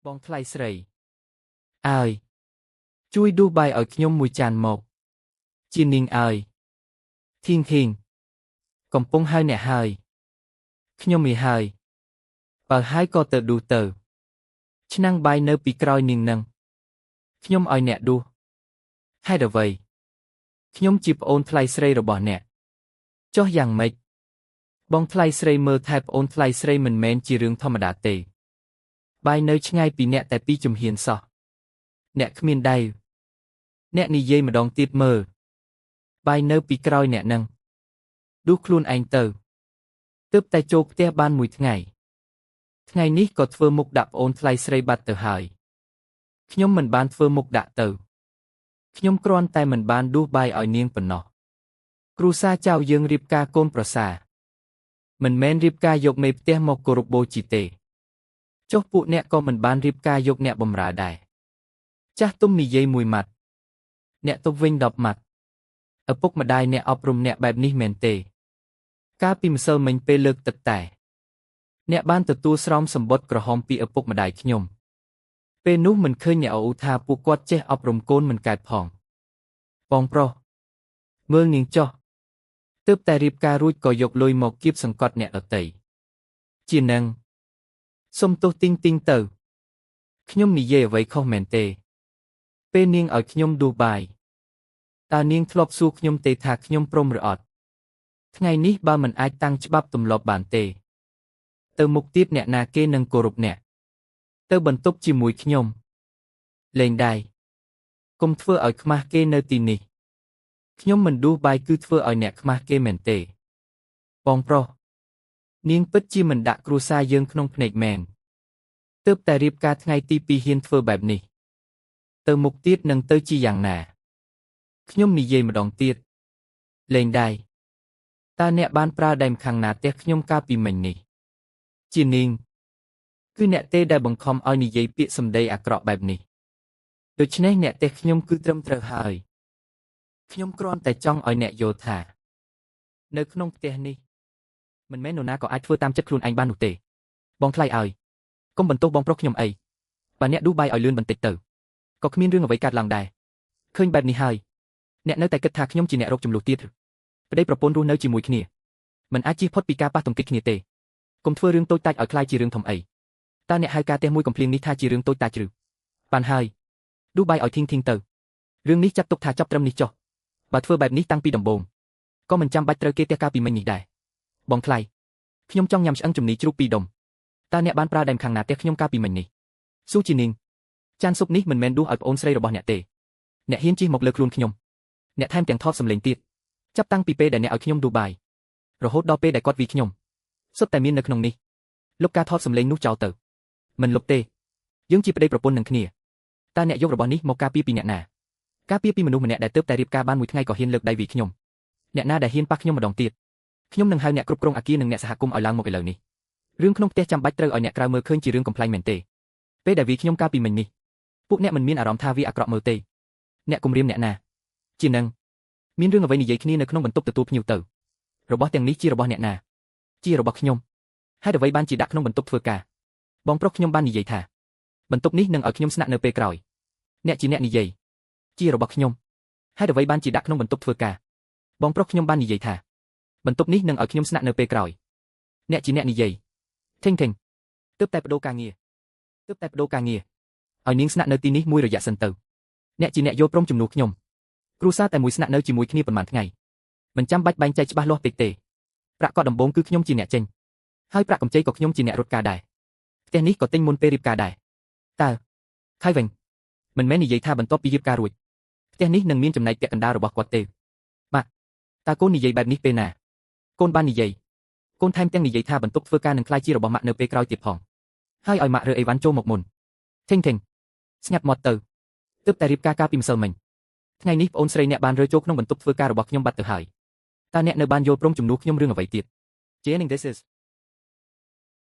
បងថ្លៃស្រីអើយជួយដួសបាយឲ្យខ្ញុំមួយចានមក ជានាងអើយធីងធីងកំពុងហៅអ្នកហើយខ្ញុំមីហើយបើហើយក៏ទៅដួសទៅឆ្នាំងបាយនៅពីក្រោយនាងនឹងខ្ញុំឲ្យអ្នកដួសហេតុអ្វីខ្ញុំជាប្អូនថ្លៃស្រីរបស់អ្នកចុះយ៉ាងម៉េចបងថ្លៃស្រីមើលថែប្អូនថ្លៃស្រីមិនមែនជារឿងធម្មតាទេបាយនៅឆ្ងាយពីអ្នកតែពីជំហានសោះអ្នកគ្មានដៃអ្នកនិយាយម្ដងទៀតមើលបាយនៅពីក្រោយអ្នកនឹងដួសខ្លួនឯងទៅទើបតែចូលផ្ទះបានមួយថ្ងៃថ្ងៃនេះក៏ធ្វើមុខដាក់ប្អូនថ្លៃស្រីបាត់ទៅហើយខ្ញុំមិនបានធ្វើមុខដាក់ទៅខ្ញុំគ្រាន់តែមិនបានដួសបាយឲ្យនាងប៉ុណ្ណោះគ្រួសារចៅយើងរៀបការកូនប្រសាមិនមែនរៀបការយកមេផ្ទះមកគោរពបូជាទេចុះពួកអ្នកក៏មិនបានរៀបការយកអ្នកបម្រើដែរចាស់ទុំនិយាយមួយម៉ាត់អ្នកទប់វិញ10ម៉ាត់ឪពុកម្ដាយអ្នកអប់រំអ្នកបែបនេះមែនទេកាលពីម្សិលមិញពេលលើកទឹកតែអ្នកបានទទួលស្រោមសម្បត្តិក្រហមពីឪពុកម្ដាយខ្ញុំពេលនោះមិនឃើញអ្នកអ៊ូថាពួកគាត់ចេះអប់រំកូនមិនកើតផងបងប្រុសមើលនាងចុះទើបតែរៀបការរួចក៏យកលុយមកគៀបសង្កត់អ្នកដទៃជានឹងសុំទោសទីងទីងទៅខ្ញុំនិយាយអ្វីខុសមែនទេពេលនាងឲ្យខ្ញុំដួសបាយតើនាងធ្លាប់សួរខ្ញុំទេថាខ្ញុំព្រមឬអត់ថ្ងៃនេះបើមិនអាចតាំងច្បាប់ទម្លាប់បានទេទៅមុខទៀតអ្នកណាគេនឹងគោរពអ្នកទៅបន្ទប់ជាមួយខ្ញុំលេងដៃកុំធ្វើឲ្យខ្មាស់គេនៅទីនេះខ្ញុំមិនដួសបាយគឺធ្វើឲ្យអ្នកខ្មាស់គេមែនទេបងប្រុសនាងពិតជាមិនដាក់គ្រួសារយើងក្នុងភ្នែកមែនទើបតែរៀបការថ្ងៃទី2ហ៊ានធ្វើបែបនេះទៅមុខទៀតនឹងទៅជាយ៉ាងណាខ្ញុំនិយាយម្ដងទៀតលេងដៃតើអ្នកបានប្រើដៃម្ខាងណាផ្ទះខ្ញុំកាលពីមិញនេះជានាងគឺអ្នកទេដែលបង្ខំឲ្យនិយាយពាក្យសម្ដីអាក្រក់បែបនេះដូច្នេះអ្នកទេខ្ញុំគឺត្រឹមត្រូវហើយខ្ញុំគ្រាន់តែចង់ឲ្យអ្នកយល់ថានៅក្នុងផ្ទះនេះមិនមែននរណាក៏អាចធ្វើតាមចិត្តខ្លួនឯងបាននោះទេបងថ្លៃឲ្យកុំបន្ទោសបងប្រុសខ្ញុំអីបើអ្នកដួសបាយឲ្យលឿនបន្តិចទៅក៏គ្មានរឿងអ្វីកើតឡើងដែរឃើញបែបនេះហើយអ្នកនៅតែគិតថាខ្ញុំជាអ្នករកចំនួនទៀតប្តីប្រពន្ធរស់នៅជាមួយគ្នាមិនអាចជៀសផុតពីការប៉ះទង្គិចគ្នាទេកុំធ្វើរឿងតូចតាចឲ្យក្លាយជារឿងធំអីតើអ្នកហៅការផ្ទះមួយកំភ្លៀងនេះថាជារឿងតូចតាចឬបានហើយដួសបាយឲ្យធីងធីងទៅរឿងនេះចាត់ទុកថាចប់ត្រឹមនេះចុះបើធ្វើបែបនេះតាំងពីដំបូងក៏មិនចាំបាច់ត្រូវគេផ្ទះកាលពីមិញនេះដែរបងថ្លៃខ្ញុំចង់ញ៉ាំឆ្អឹងជំនីជ្រូកពីរដុំតើអ្នកបានប្រើដៃខាងណាផ្ទះខ្ញុំកាលពីមិញនេះស៊ូជីនីងចានស៊ុបនេះមិនមែនដួសឲ្យប្អូនស្រីរបស់អ្នកទេអ្នកហ៊ានជិះមកលើខ្លួនខ្ញុំអ្នកថែមទាំងថតសម្លេងទៀតចាប់តាំងពីពេលដែលអ្នកឲ្យខ្ញុំដួសបាយរហូតដល់ពេលដែលគាត់វីខ្ញុំសុទ្ធតែមាននៅក្នុងនេះលុបការថតសម្លេងនោះចោលទៅមិនលុបទេយើងជាប្តីប្រពន្ធនឹងគ្នាតើអ្នកយករបស់នេះមកការពារពីអ្នកណាការពារពីមនុស្សម្នាក់ដែលទើបតែរៀបការបានមួយថ្ងៃក៏ហ៊ានលើកដៃវីខ្ញុំអ្នកណាដែលហ៊ានប៉ះខ្ញុំម្ដងទៀតខ្ញុំនឹងហៅអ្នកគ្រប់គ្រងអាគារនិងអ្នកសហគមន៍ឲ្យឡើងមកឥឡូវនេះរឿងក្នុងផ្ទះចាំបាច់ត្រូវឲ្យអ្នកក្រៅមើលឃើញជារឿងកំប្លែងមែនទេពេលដែលវីខ្ញុំកាលពីមិញនេះពួកអ្នកមិនមានអារម្មណ៍ថាវាអាក្រក់មើលទេអ្នកគំរាមអ្នកណាជានឹងមានរឿងអ្វីនិយាយគ្នានៅក្នុងបន្ទប់ទទួលភ្ញៀវទៅរបស់ទាំងនេះជារបស់អ្នកណាជារបស់ខ្ញុំហេតុអ្វីបានជាដាក់ក្នុងបន្ទប់ធ្វើការបងប្រុសខ្ញុំបាននិយាយថាបន្ទប់នេះនឹងឲ្យខ្ញុំស្នាក់នៅពេលក្រោយអ្នកជាអ្នកនិយាយជារបស់ខ្ញុំហេតុអ្វីបានជាដាក់ក្នុងបន្ទប់ធ្វើការបងប្រុសខ្ញុំបាននិយាយថាបន្ទប់នេះនឹងឲ្យខ្ញុំស្នាក់នៅពេលក្រោយអ្នកជាអ្នកនិយាយថេងថេងទើបតែបដូរការងារទើបតែបដូរការងារឲ្យនាងស្នាក់នៅទីនេះមួយរយៈសិនទៅអ្នកជាអ្នកយល់ព្រមជំនួសខ្ញុំគ្រួសារតែមួយស្នាក់នៅជាមួយគ្នាប៉ុន្មានថ្ងៃមិនចាំបាច់បែងចែកច្បាស់លាស់ពេកទេប្រាក់កក់ដំបូងគឺខ្ញុំជាអ្នកចេញហើយប្រាក់កម្ចីក៏ខ្ញុំជាអ្នករត់ការដែរផ្ទះនេះក៏ទិញមុនពេលរៀបការដែរតើខៃវិញមិនមែននិយាយថាបន្ទាប់ពីរៀបការរួចផ្ទះនេះនឹងមានចំណែកពាក់កណ្ដាលរបស់គាត់ទេបាទតើកូននិយាយបែបនេះពេលណាកូនបាននិយាយកូនថែមទាំងនិយាយថាបន្ទប់ធ្វើការនឹងក្លាយជារបស់ម៉ាក់នៅពេលក្រោយទៀតផងហើយឲ្យម៉ាក់រើអីវ៉ាន់ចូលមកមុនថេងថេងស្ងាត់មាត់ទៅទើបតែរៀបការកាលពីម្សិលមិញថ្ងៃនេះប្អូនស្រីអ្នកបានរើចូលក្នុងបន្ទប់ធ្វើការរបស់ខ្ញុំបាត់ទៅហើយតើអ្នកនៅបានយល់ព្រមជំនួសខ្ញុំរឿងអ្វីទៀត Jenning this is